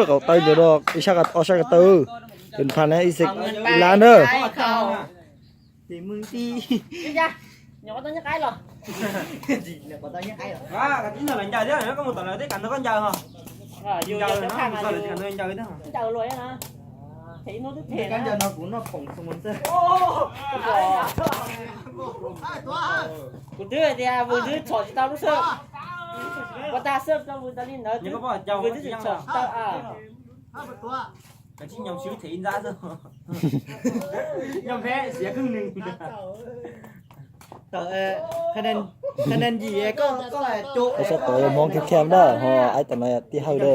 Qaum taw ntawd no ib sab ob sab ko taw, tus pha na ib xees lab na. Kuv twb hais tias vwm twb txhom tsis tau lub xwb, ua tag xwb rau vwm tas li ntawd, vwm twb tsis txhom tsis tau. Sab tod yog Hmoob Kham Kham na, ho ib tam no yog Tij Hawj na.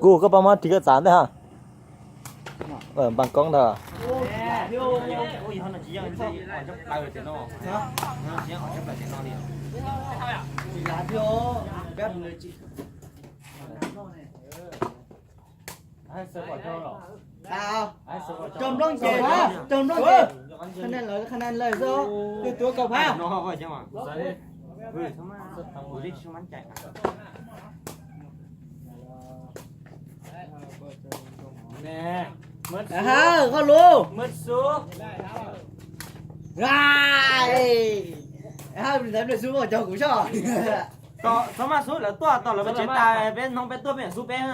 Kuv koj pab muab ris koj txav ntej ha. Npaj koob ntag. Raug nplooj ces, raug nplooj ces, qha nan lawm, qha nan lawm xwb, tus tuav kaum phab. Hawj, koj lub. Hawj, ntawd nws xub cog kuv soj. Txhob maj xub, lawv tuaj tos lawv peb tsev tas peb hnub peb tuaj peb xub peb.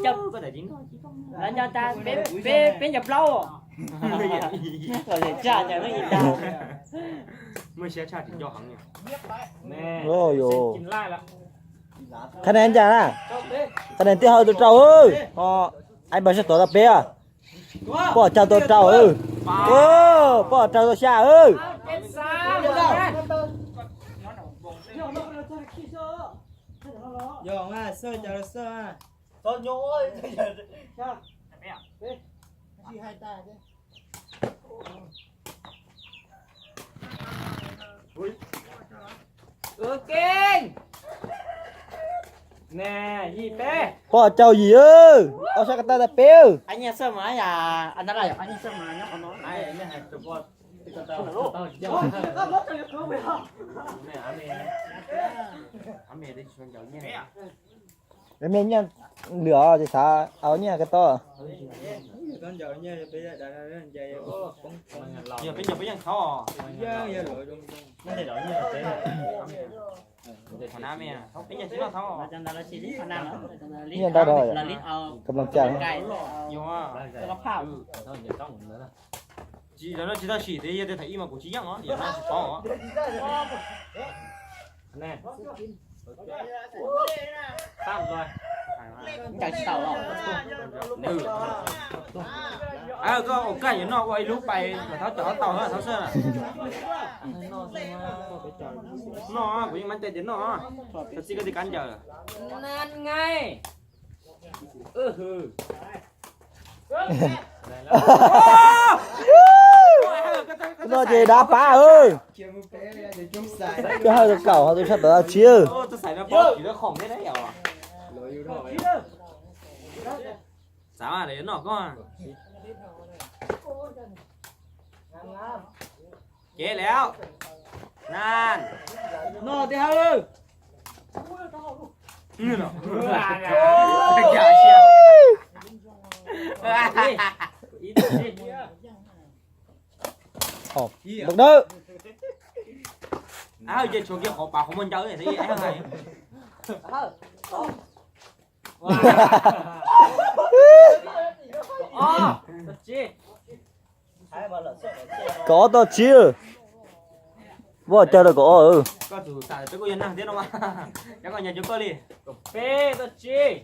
Lawv nco tas peb nco plaub. Muaj siab tshaj tsis nco heev. Qhab nees ncaj na, qhab nees Tij Hawj tus rau, ho ai npawg sab tod tau peb, poj caug tus rau, poj caug tus xya. Poj caug yim, ob sab ko taw tau peb. Mej nyiaj lwm os, ces xav au nyiaj ko taw. Nyiaj ntau dhau, kam loos cas. Tsis, no tsis tau sim, yog tias thaum ib mas kuv tsis yeej os, yog no tsis paub os. Koj ua kaj yuav noj ua ib lub pais kom thaub cov tau thaub xwb. Noj, kuv yeej mab cai tias noj, txij koj tib kab ncaws. No ces dav pab. Tij Hawj tus kaum, ho tus sab tod tau tsib. Xav mas lawv yuav noj koj. Ces lawm. Nan. Noj Tij Hawj. Ntawm na. Ces tshuav kiag qhov pas qhov muag ncau. Kaum ob tau tsib. Poj caug rau kaum ob. Koj tus tas peb kuj yog nag thiab no mas, cov koj nyas cuag koj li. Peb tau tsib.